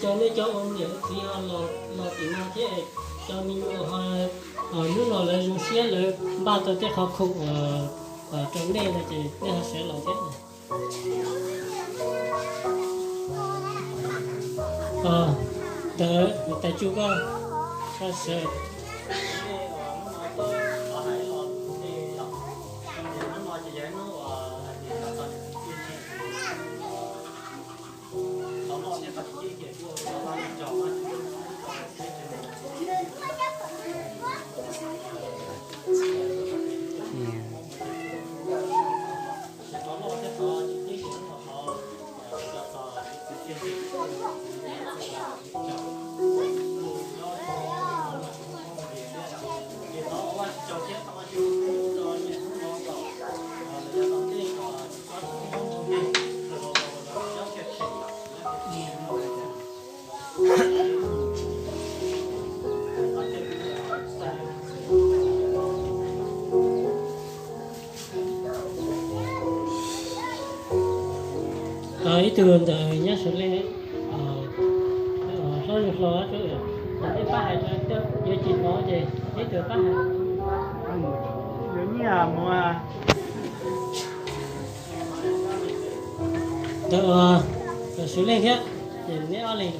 Cov nej cov ua niam ua txiv ho los tim no thiab, cov me nyuam ho, hnub no lawv zoo siab lawv npaj tau tej qhov khoom rau nej no ces nej ho sawv los thiab. Ntawd tais tsu koj, koj sawv. Ib tug ntawm nyob saum leej, hlob zoo hlo, nej pab hais, yuav tsis hnov ces ib tug pab hais. Ntawm saum leej thiab, ces neb ob leeg.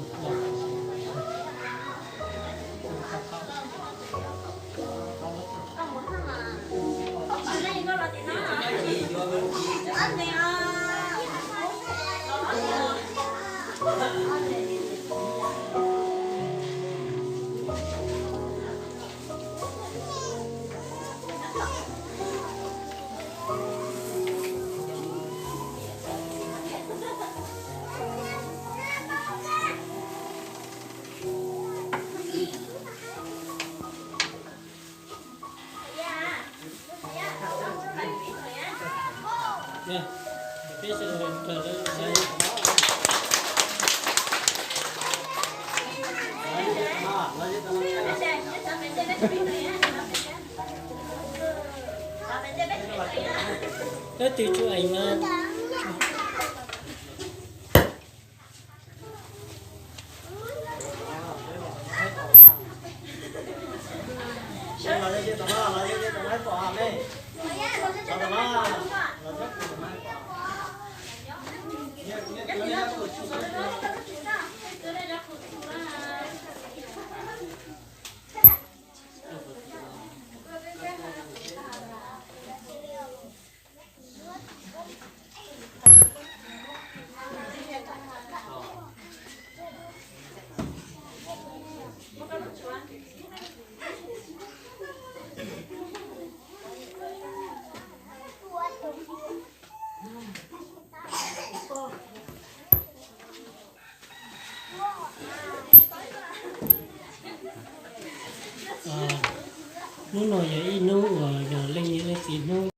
Leej twg tsuas eem mas. Hnub no yog ib hnub uas yog leej niam leej txiv hnub.